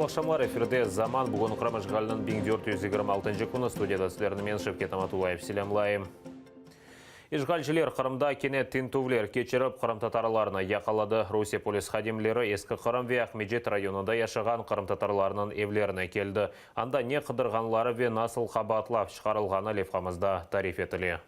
Hayırlı aqşamlar, efirde Zaman, bugün Qırım işğaliniñ 1426-ncı künü, studiyada sizlerni men, Şevket Amatullayev, selâmlayım. İşğalciler Qırımda kene tintüvler keçirip, qırımtatarlarnı yaqaladı. Rusiye polis hadimleri Eski Qırım ve Aqmecit rayonında yaşağan qırımtatarlarnıñ evlerine keldi. Anda ne qıdırğanları ve nasıl qabaatlav çıqarılğanı levhamızda tarif etile.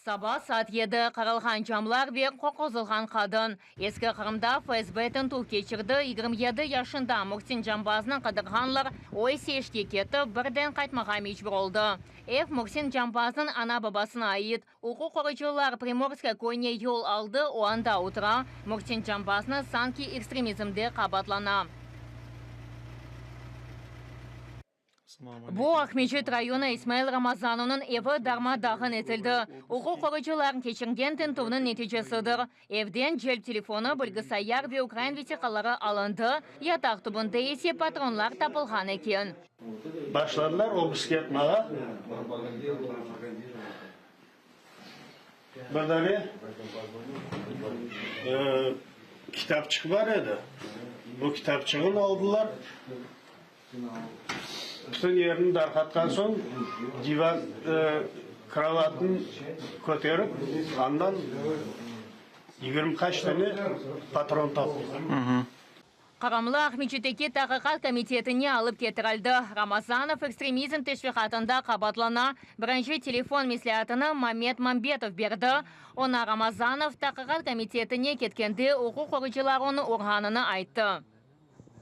Saba saat yedi, qırılğan camlar ve qorquzılğan qadın. Eski Qırımda FSB tintüv keçirdi, 27 yaşında Muhsin Cambaznı qıdırğanlar, o ise işke ketip, birden qaytmağa mecbur oldı. Ev Muhsin Cambaznıñ ana-babasına ait. Uquq qoruyıcılar Primorskoye köyüne yol aldı, o anda otura. Muhsin Cambaznı sanki ekstremizmde qabaatlana. Bu Aqmescit rayonı İsmail Ramazanovnıñ evi darma-dağın etildi. Uquq qoruyıcılar keçirgen tintüvniñ neticesidir. Evden celp telefonı, bilgisayar ve ukrain vesiqaları alındı, yataq tübünde ise patronlar tapılğan eken. Başladılar obısk yapmağa. Bir dane kitapçıq bar edi. Bu kitapçığını aldılar. Bütün yerni darqatqan soñ, divan, krovatnı köterip, andan 20 qaç dane patron tapıldı. Qırımlı Aqmescitteki Taqiqat komitetine alıp ketirildi. Ramazanov ekstremizm teşviqatında qabaatlana. Birinci telefon mesleatını Mammet Mambetov berdi. Oña Ramazanov Taqiqat komitetine ketkende uquq qoruyıcılar onı urğanını ayttı.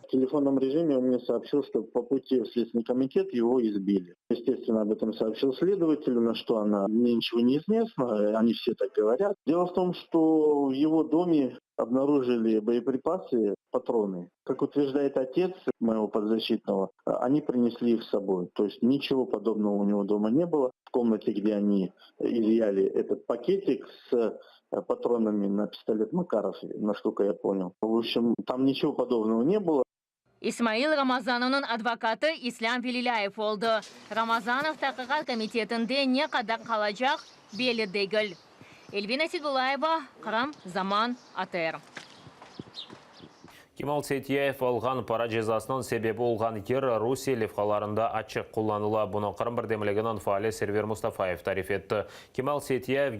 В телефонном режиме он мне сообщил, что по пути в Следственный комитет его избили. Естественно, об этом сообщил следователю, на что она мне ничего не известно, они все так говорят. Дело в том, что в его доме обнаружили боеприпасы, патроны. Как утверждает отец моего подзащитного, они принесли их с собой. То есть ничего подобного у него дома не было. В комнате, где они изъяли этот пакетик с патронами на пистолет Макаров, насколько я понял. В общем, там ничего подобного не было. İsmail Ramazanovnıñ advokatı İslâm Velilâyev oldı. Ramazanov Taqiqat komitetinde ne qadar qalacaq, belli degil. Elvina Sedulayeva, Qırım, Zaman, ATR. Kemal Seytyayev alğan para cezasınıñ sebebi olğan yır Rusiye levhalarında açıq qullanıla. Bunı Qırım birdemliginiñ faali Server Mustafayev tarif etti. Kemal Seytyayev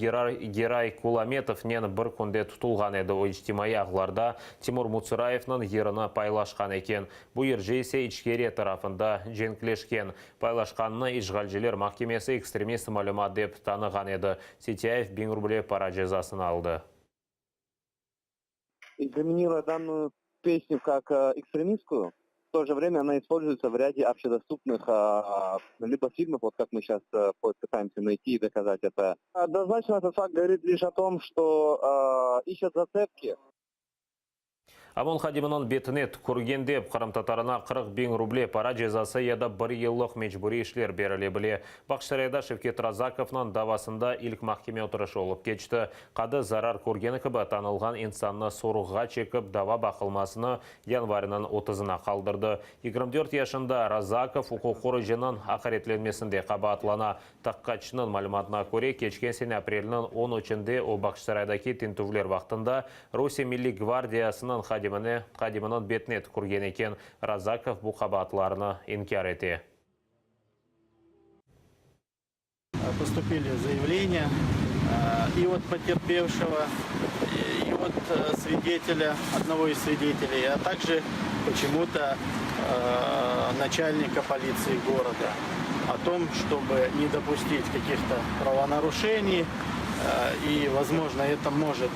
Geray Kulametovnen bir künde tutulğan edi, o, içtimaiy ağlarda Timur Mutsırayevniñ yırını paylaşqan eken. Bu yırcı ise İçkeriya tarafında cenkleşken. Paylaşqanını işğalciler mahkemesi ekstremist malümat dep tanığan edi. Seytyayev biñ ruble para cezasını aldı. Inkriminiruyя данную песню как экстремистскую, в то же время она используется в ряде общедоступных либо фильмов, вот как мы сейчас пытаемся найти и доказать это. Однозначно этот факт говорит лишь о том, что ищут зацепки. OMON hadiminiñ betine tükürgen dep, qırımtatarına 40 biñ ruble para cezası ya da bir yıllıq mecburiy işler berile bile. Bağçasarayda Şevket Razakovnıñ davasında ilk mahkeme oturışı olıp keçti. Qadı zarar körgeni kibi tanılğan insannı sorğuğa çekip, dava baqılmasını yanvarniñ otuzına qaldırdı. 24 yaşında Razakov uquq qoruyıcınıñ aqaretlenmesinde qabaatlana. Taqiqatçınıñ malümatına köre, keçken sene aprelniñ on üçünde o Bağçasaraydaki tintüvler vaqtında Rusiye Milliy gvardiyasınıñ hadimine hadiminiñ betine tükürgen eken. Razakov bu qabaatlarnı inkâr ete. Postupili zayavleniya i ot poterpevşego, i ot svidetelya, odnogo iz svideteley, a takje poçemu-to načalnika politsii goroda o tom, çtoby ne dopustit kakih-to pravonaruşeniy i, vozmojno, eto mojit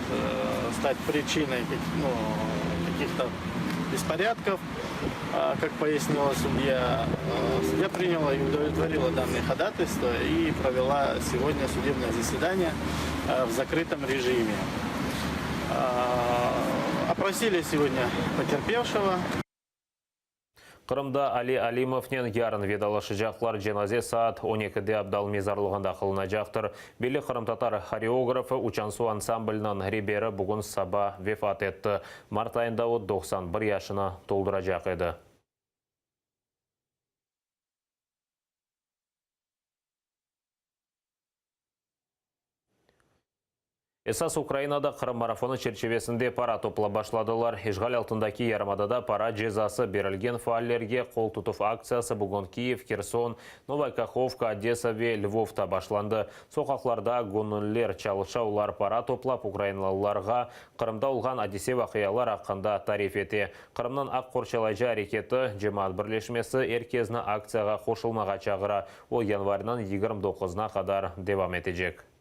stat pričinoy, nu, kakih-to besporyadkov. Kak poyasnila sudya, sudya prinyala i udovletvorila dannye hodataystva i provela segodnâ sudebnoye zasedaniye v zakrıtom rejime. Oprosili segodnâ poterpevşego. Qırımda Ali Alimovnen yarın vedalaşacaqlar. Cenaze saat on ekide Abdal mezarlığında qılınacaqtır. Belli qırımtatar horeografı, Uçansu ansambliniñ reberi bugün saba vefat etti. Mart ayında o 91 yaşını tolduracaq edi. Esas Ukrainada Qırım marafonı çerçivesinde para toplap başladılar. İşğal altındaki yarımadada para cezası berilgen faallerge qol tutuv aktsiyası bugün Kiyev, Herson, Novaya Kahovka, Odesa ve Lvovda başlandı. Soqaqlarda göñülliler çalışa, olar para toplap, ukrainalılarğa Qırımda olğan adise-vaqialar aqqında tarif ete. Qırımnıñ aq qorçalayıcı areketi cemaat birleşmesi er kezni aktsiyağa qoşulmağa çağıra. O, yanvarniñ 29-na qadar devam etecek.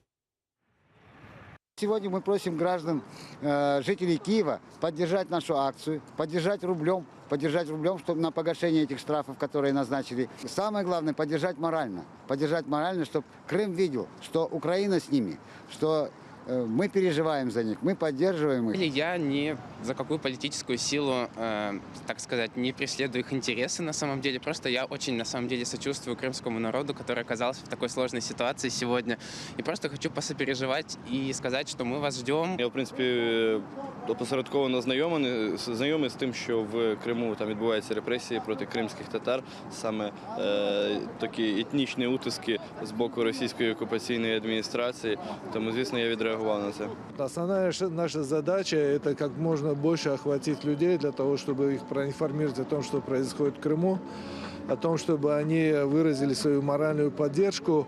Сегодня мы просим граждан, э, жителей Киева, поддержать нашу акцию, поддержать рублем, поддержать рублем, чтобы на погашение этих штрафов, которые назначили. Самое главное, поддержать морально. Поддержать морально, чтобы Крым видел, что Украина с ними, что э, мы переживаем за них, мы поддерживаем их. Я ни за какую политическую силу, э, так сказать, не преследую их интересы на самом деле. Просто я очень на самом деле сочувствую крымскому народу, который оказался в такой сложной ситуации сегодня. И просто хочу посопереживать и сказать, что мы вас ждем. Я, в принципі, опосередковано знайомий, знайомий з тим, що в Криму там відбуваються репресії проти кримських татар, саме е, такі етнічні утиски з боку російської окупаційної адміністрації. Тому, звісно, я відреагував на це. Основная наша задача – это как можно больше охватить людей для того, чтобы их проинформировать о том, что происходит в Крыму, о том, чтобы они выразили свою моральную поддержку.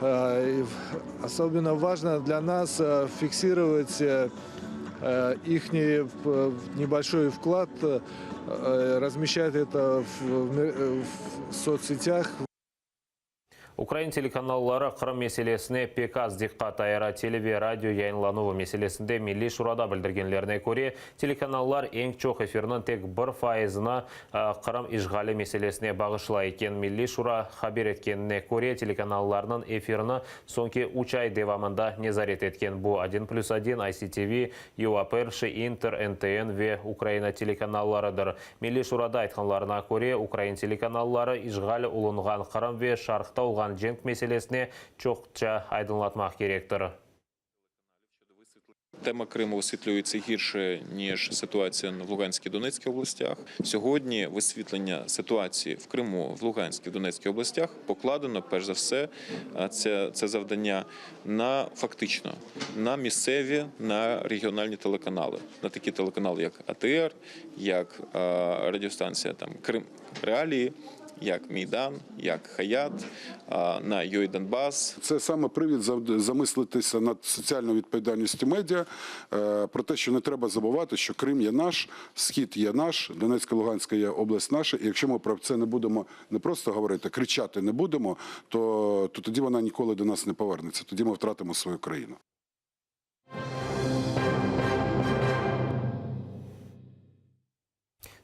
Э, особенно важно для нас э, фиксировать э, их небольшой вклад, размещать это в соцсетях. Ukrain telekanalları Qırım meselesine pek az diqqat ayıra. Tele ve radio yayınlanuvı meselesinde Milliy Şurada bildirgenlerine köre, telekanallar eñ çoq efirniñ tek bir faizini Qırım işğali meselesine bağışlay eken. Milliy Şura haber etkenine köre, telekanallarnıñ efirini soñki üç ay devamında nezaret etken. Bu, Odin plüs odin, ICTV, UA Perşıy, İnter, NTN ve Ukraina telekanallarıdır. Milliy Şurada aytqanlarına köre, ukrain telekanalları işğal olunğan Qırım ve Şarqta olğan cenk meselesine çoqça aydınlatmaq kerektir. Тема Криму висвітлюється гірше, ніж ситуація в Луганській і Донецькій областях. Сьогодні висвітлення ситуації в Криму, в Луганській, в Донецькій областях покладено, перш за все, це, це завдання на фактично на місцеві, на регіональні телеканали, на такі телеканали, як АТР, як е, радіостанція там Крим Реалії, як Мейдан, як Хаят, на UA Донбас. Це саме привід замислитися над соціальною відповідальністю медіа, е, про те, що не треба забувати, що Крим є наш, Схід є наш, Донецька, Луганська є область наша. І якщо ми про це не будемо не просто говорити, кричати не будемо, то, то тоді вона ніколи до нас не повернеться. Тоді ми втратимо свою країну.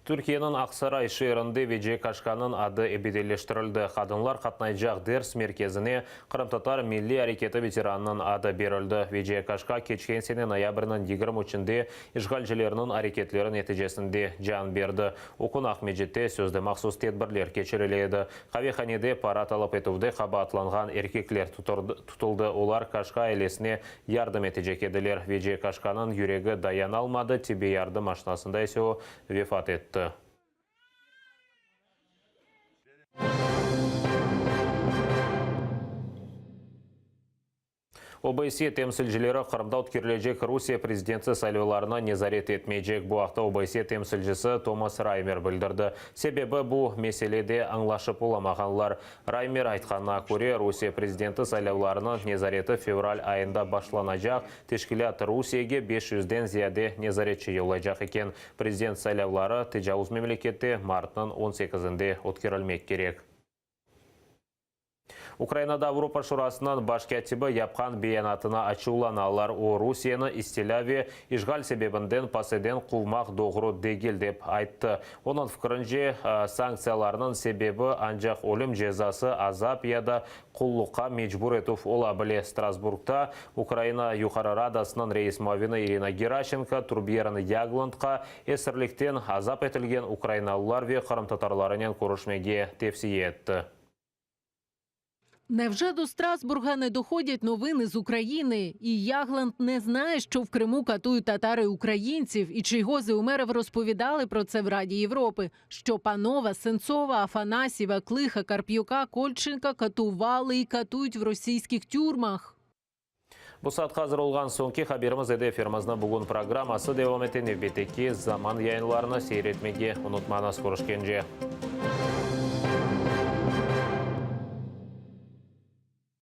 Türkiyeniñ Aqsaray şeerinde Veciye Kaşkanıñ adı ebediyleştirildi. Qadınlar qatnaycaq ders merkezine qırımtatar milliy areketi veteranınıñ adı berildi. Veciye Kaşka keçken sene noyabrniñ 23-nde işğalcilerniñ areketleri neticesinde can berdi. O kün Aqmescitte sözde mahsus tedbirler keçirile edi. Qavehanede para talap etüvde qabaatlanğan erkekler tutuldı, olar Kaşka ailesine yardım etecek ediler. Veciye Kaşkanıñ yüregi dayanalmadı, tibbiy yardım maşinasında ise o vefat etti. OBSYE temsilcileri Qırımda ötkerilecek Rusiye prezidenti saylavlarını nezaret etmeycek. Bu aqta OBSYE temsilcisi Tomas Raymer bildirdi. Sebebi, bu meselede añlaşıp olamağanlar. Raymer aytqanına köre, Rusiye prezidenti saylavlarınıñ nezareti fevral ayında başlanacaq, teşkilât Rusiyege beş yüzden ziyade nezaretçi yollaycaq eken. Prezident saylavları tecavuz memlekette martnıñ on sekizinde ötkerilmek kerek. Ukrainada Avropa Şurasınıñ baş kâtibi yapqan beyanatına açuvlanalar. O, Rusiyeni istilâ ve işğal sebebinden PACEden quvmaq doğru degil, dep ayttı. Onıñ fikirince, sanktsiyalarnıñ sebebi ancaq ölüm cezası, azap ya da qulluqqa mecbur etüv ola bile. Strasburgda Ukraina Yuqarı Radasınıñ reis muavini İrina Geraşenko Turbyeran Yaglandqa esirlikten azap etilgen ukrainalılar ve qırımtatarlarınen körüşmege tevsiye etti. Невже до Страсбурга не доходять новини з України? І Ягланд не знає, що в Криму катують татари українців, і Чийгоз і Умеров розповідали про це в Раді Європи, що Панова, Сенцова, Афанасьєва, Клиха, Карп'юка, Кольченка катували і катують в російських тюрмах. Bu saatqa azır olğan soñki haberimiz edi. Efirimizni bugün programması devam ete. Nevbetteki zaman yayınlarını seyir etmege unutmañız. Körüşkence.